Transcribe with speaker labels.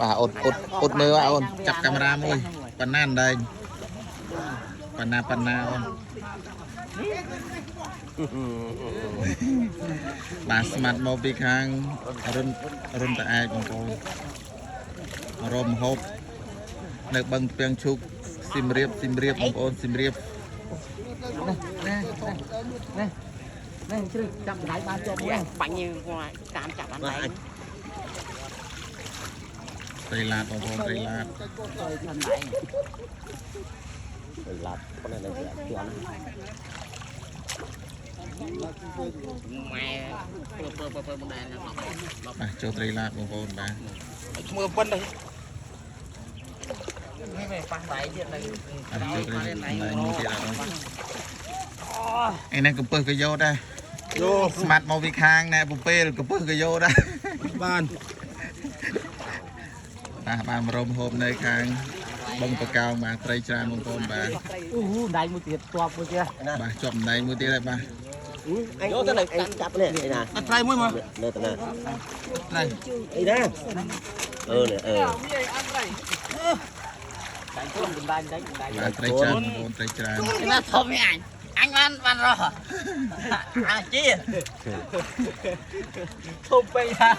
Speaker 1: បាទអូនអ៊ុតអ៊ុតមើលអូនចាប់កាមេរ៉ាមួយប៉ុណ្ណាអណ្ដែងប៉ុណ្ណាប៉ុណ្ណាអូនបាទស្មាត់មកពីខាងរុនរុនតឯកបងប្អូនរមហូបនៅបឹងពាំងឈូកស៊ីមរៀបស៊ីមរៀបបងប្អូនស៊ីមរៀប
Speaker 2: នេះជ្រឹះចាប់ដៃបានជាប់មួយ
Speaker 3: បាញ់គាត់តាមចាប់បានដែរ
Speaker 1: ត្រីឡាតបងប្អូនត្រីឡាត
Speaker 4: ឡាប់ប៉ុណ្ណេះជាន់
Speaker 3: ម៉ែពើពើពើពើមិនដែរណា
Speaker 1: បាទចូលត្រីឡាតបងប្អូនបាទ
Speaker 2: ឈ្មោះប៉ុណ្ណេះនេះវិញប៉ះដៃទៀតនៅ
Speaker 1: បាទចូលត្រីឡាតមួយទៀតអត់ឯនេះកំពឹសក៏យកដែរ
Speaker 4: យោ
Speaker 1: ស្មាត់មកពីខាងណែពពេលកំពឹសក៏យកដែរ
Speaker 4: បាន
Speaker 1: បាទបានមករមហូបនៅខាងបឹងបកោងបាទត្រីច្រើនបងប្អូនបាទ
Speaker 2: អូហូដៃមួយទៀតជាប់មួយទៀត
Speaker 1: បាទជាប់ម្ដែងមួយទៀតហើយបាទ
Speaker 4: អញយកទៅអញចាប់នេះអីណា
Speaker 2: ត្រីមួយមក
Speaker 4: នៅតាណា
Speaker 1: ត្រី
Speaker 4: អីណាអឺនេះអឺ
Speaker 2: ដៃខ្លួនដៃដៃដៃ
Speaker 1: បាទត្រីច្រើនបងប្អូនត្រីច្រើន
Speaker 3: ណាធំនេះអញអញបានបានរស់អាជា
Speaker 2: ធំពេកហា